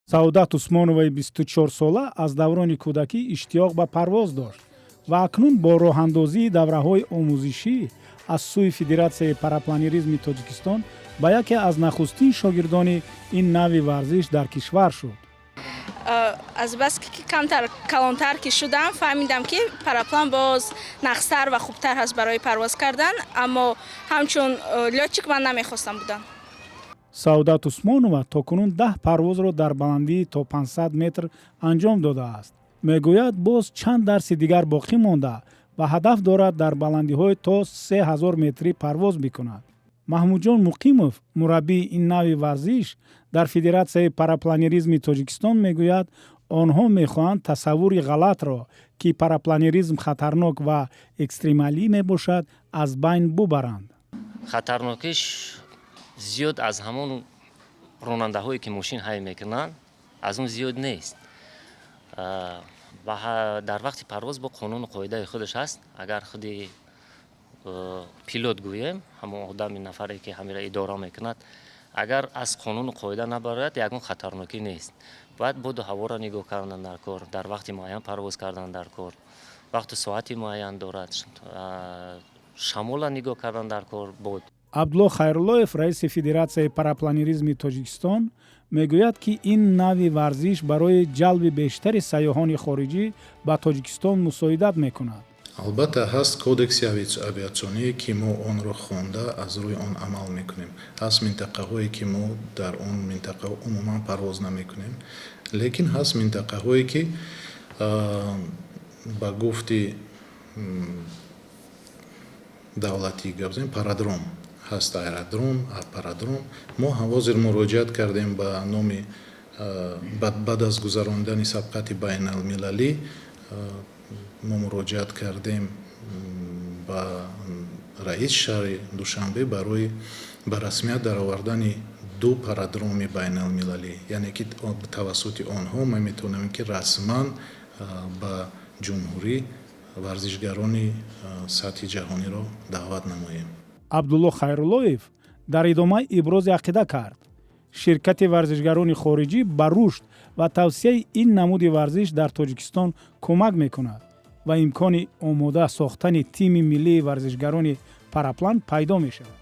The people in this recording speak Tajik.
Саодат Усмоноваи 24-сола аз даврони кӯдакӣ иштиёқ ба парвоз дошт ва акнун бо роҳандозии давраҳои омӯзишӣ аз сӯи Федератсияи парапланеризми Тоҷикистон ба яке аз нахустин шогирдони ин навъи варзиш дар кишвар шуд. Азбаски ки камтар калонтар ки шудам, фаҳмидам, ки параплан боз нағзтар ва хубтар ҳаст барои парвоз кардан, аммо ҳамчун лётчик ман намехостам будан. Саодат Усмонова то кунун 10 парвозро дар баландии то 500 метр анҷом додааст. Мегӯяд, боз чанд дарси дигар боқӣ монда ва ҳадаф дорад дар баландиҳои то 3000 метрӣ парвоз бикунад. Маҳмудҷон Муқимов, мураббии ин навъи варзиш дар Федератсияи парапланеризми Тоҷикистон, мегӯяд, онҳо мехоҳанд тасаввури ғалатро, ки парапланеризм хатарнок ва экстремалӣ мебошад, аз байн бубаранд. Хатарнокиш зиёд аз ҳамон ронандаҳое, ки мошин ҳай мекунанд, аз он зиёд нест. Дар вақти парвоз бо қонуну қоидаи худаш ҳаст. Агар худи пилот гӯем, ҳамон одами нафаре, ки ҳамира идора мекунад, агар аз қонуну қоида набарояд, ягон хатарнокӣ нест. Бояд боду ҳаворо нигоҳ кардан дар кор, дар вақти муайян парвоз кардан дар кор, вақту соати муайян дорад, шамола нигоҳ кардан дар кор, бод. Абдулло Хайруллоев, раиси Федератсияи парапланеризми Тоҷикистон, мегӯяд, ки ин навъи варзиш барои ҷалби бештари сайёҳони хориҷӣ ба Тоҷикистон мусоидат мекунад. Албатта, ҳаст кодекси авиатсионие, ки мо онро хонда, аз рӯи он амал мекунем. Ҳаст минтақаҳое, ки мо дар он минтақа умуман парвоз намекунем, лекин ҳаст минтақаҳое, ки ба гуфти давлатӣ гап занем, парадром ҳаст, аэродром, парадром. Мо ҳозир муроҷиат кардем ба номи, баъд аз гузарондани сабқати байналмилалӣ, мо муроҷиат кардем ба раиси шаҳри Душанбе барои ба расмият даровардани ду парадроми байналмилалӣ, яъне ки тавассути онҳо мо метавонем, ки расман ба ҷумҳурӣ варзишгарони сатҳи ҷаҳониро даъват намоем. Абдулло Хайруллоев дар идома ибрози ақида кард: ширкати варзишгарони хориҷӣ ба рушд ва тавсияи ин намуди варзиш дар Тоҷикистон кӯмак мекунад ва имкони омода сохтани тими миллии варзишгарони параплан пайдо мешавад.